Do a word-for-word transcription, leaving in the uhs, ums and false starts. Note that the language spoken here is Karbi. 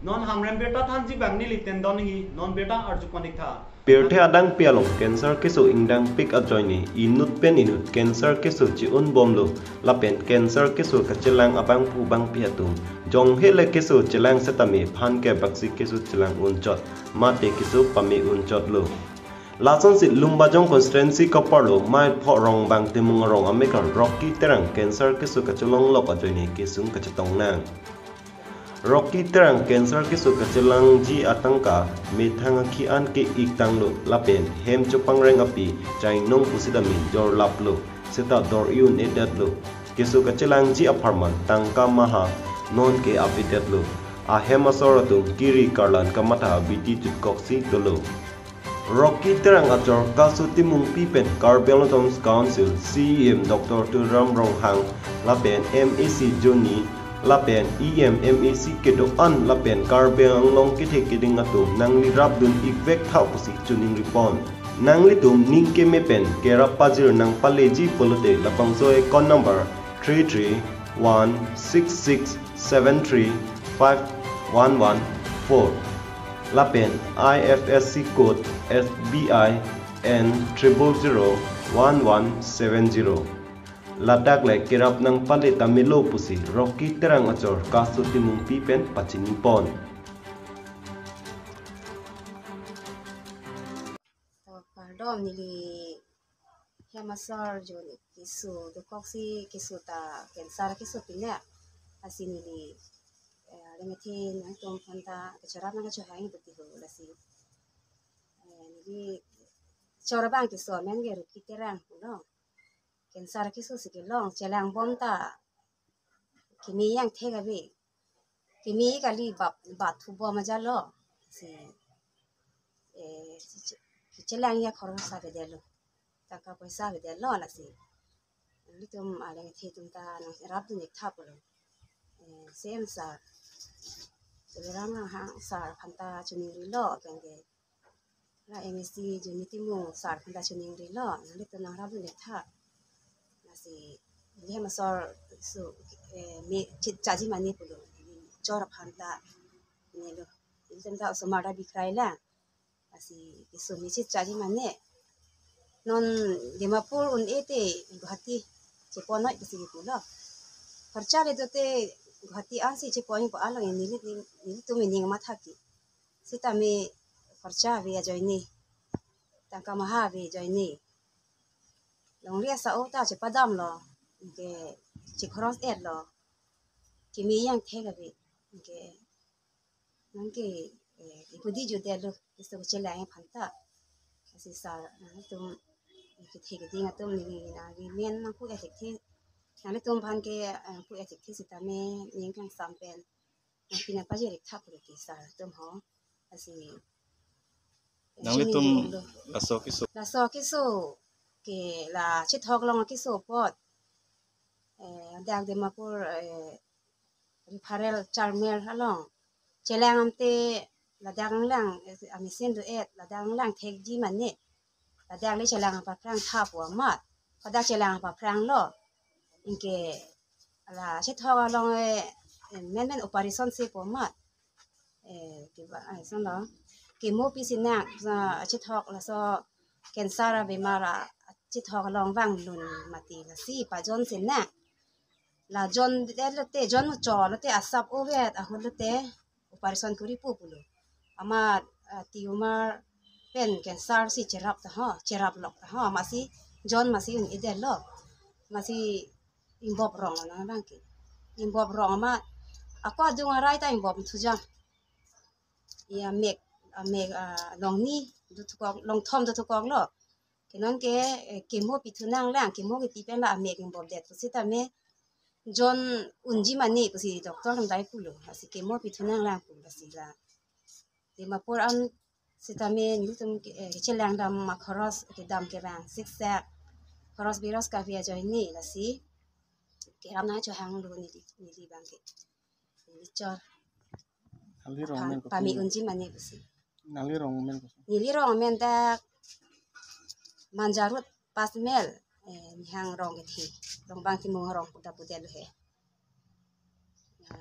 Non Hamren birta thanji abang neli tendon hi, non birta arju pon-ik tha. Pirthe adangpi along cancer keso ingdangpik ajoine inut pen inut cancer keso chi-unbomlo, lapen cancer keso kachelang abangphu bangpi atum jonghe le keso chelang setame phan ke baksi keso chelang unchot, mate keso pame unchotlo. Lasonsi Lumbajong constituency kaparlo Maipho Rongbang Timung arong amekar Rocky Terang cancer keso kachelonglok ajoine kesung kachetong nang. Rocky Terang cancer keso kachelangji atangka methang akhi an ke-ik tanglo lapen hem chopangreng api chainong pusitame jorlaplo, seta dor-i un-edetlo. Keso kachelangji apharman tangka maha non ke-ap-edetlo. Ahem asor atum kiri karlan kamatha abidi jutkoksi dolo. Rocky Terang achor Kaso Timungpi pen Karbi Anglong Autonomous Council C E M Doctor Tuliram Ronghang lapen M A C Johnny lapen E M, M A C kedo-an lapen Karbi Anglong kethe keding atum nangli rapdun-ik vek tha pusi choningri pon. Nanglitum ning keme pen kerap pajir nangpaleji pulote labangso account number three three one six six seven three five one one four lapen I F S C code S B I N triple zero one one seven zero. Ladak le kerap nangpale tamelo pusi Rocky Terang achor Kaso Timungpi pen pachini pon. To kardom, neli hem asor Johnny keso, dokoksi keso ta cancer keso pine. Lasi neli, eh, areng kethe nangtum aphanta kacharap nangkachohang puti ho lasi. Eh, neli chor abang keso amen ke Rocky Terang pulo. Cancer keso si kelong, chelangbom ta keme angthek ave. Keme kali, bap, bat thubom ajalo. Si, eh, si che-, si chelang ya khoros avedetlo. Tangka poisa avedetlo lasi. Nelitum areng kethe atum ta nangrapdun-ik tha pulo. Eh, C E M sir, Tuliram Ronghang sir aphanta choningrilo, pen ke la M A C Johnny Timung sir aphanta choningrilo, nanglitum nangrapdun-ik tha. Lasi neli hem asor keso, eh, me chit chaji mane pulo, chor aphanta nelo. Nelitum ta osomar ta bikrai lang. Lasi keso me chit chaji mane. Non Dimapur un-e te Guwahati cheponoi pusi pulo. Kharcha le dote Guwahati ansi cheponpo along neli, neli, nelitum ning mathaki. Sitame kharcha ave ajoine, tangka maha ave ajoine, longri asa-o ta chepadamlo, anke chekhoros-etlo, keme angthek ave, anke nangke, eh, ipudi jutdetlo, keso chelang aphanta. Lasi sir, nangtum kethe keding atum neli nangli men nangpu-et thekthe, nanglitum aphan ke, eh, pu-et thekthe sitame ning kangsam pen nangpinang pajir-ik tha pulo ke sir atum ho. Lasi, eh, nanglitum chini dolo. Laso keso. Laso keso ke la chethok along keso apot. Eh, dak Dimapur, eh, referral Charmel along chelang ante ladak anglang, eh, amesen do-et, ladak anglang thekji mane. Ladak le chelang apaphrang tha pu amat. Ladak chelang apaphranglo. Anke la chethok along, eh, eh, men men operation si pu amat. Eh, kiba, eh, son lo. Chemo pisi nang, sa chethok laso cancer abemar a chethok along vanglun mati lasi pajon si nang. La jondetlote, jon muchotlote, asap ovet ahutlote operation kuri pu pulo. Amat, ah, tumor pen cancer si cherap ta ho, cheraplok ta ho, amatsi jon amatsi un-edetlo. Amatsi ingbop rong lo nang abang ke. Ingbop rong amat ako adung arai ta ingbop thujang. Ya mek, ah, mek, ah, longni dothukok, longthom dothukoklo. Ke non ke, eh, chemo pithu nanglang, chemo kiti pen la amek ingbopdet pusitame jon unji mane pusi doctor atum dai pulo. Lasi chemo pithu nanglang pu lasi la Dimapur an sitame nelitum ke, eh, chelang dam ma khoros kedam kevang siksak. Khoros biros kave ajoine lasi kerap nangchohanglo neli, neli abang ke. Neli chor. Nangli rong amen kopi? Pame unji mane pusi. Nangli rong amen kopi? Neli rong amen dak Manjarut Pasmel, eh, Nihang Rongkethe, Rongbang Timung arong pu ta pudetlo he. Ya,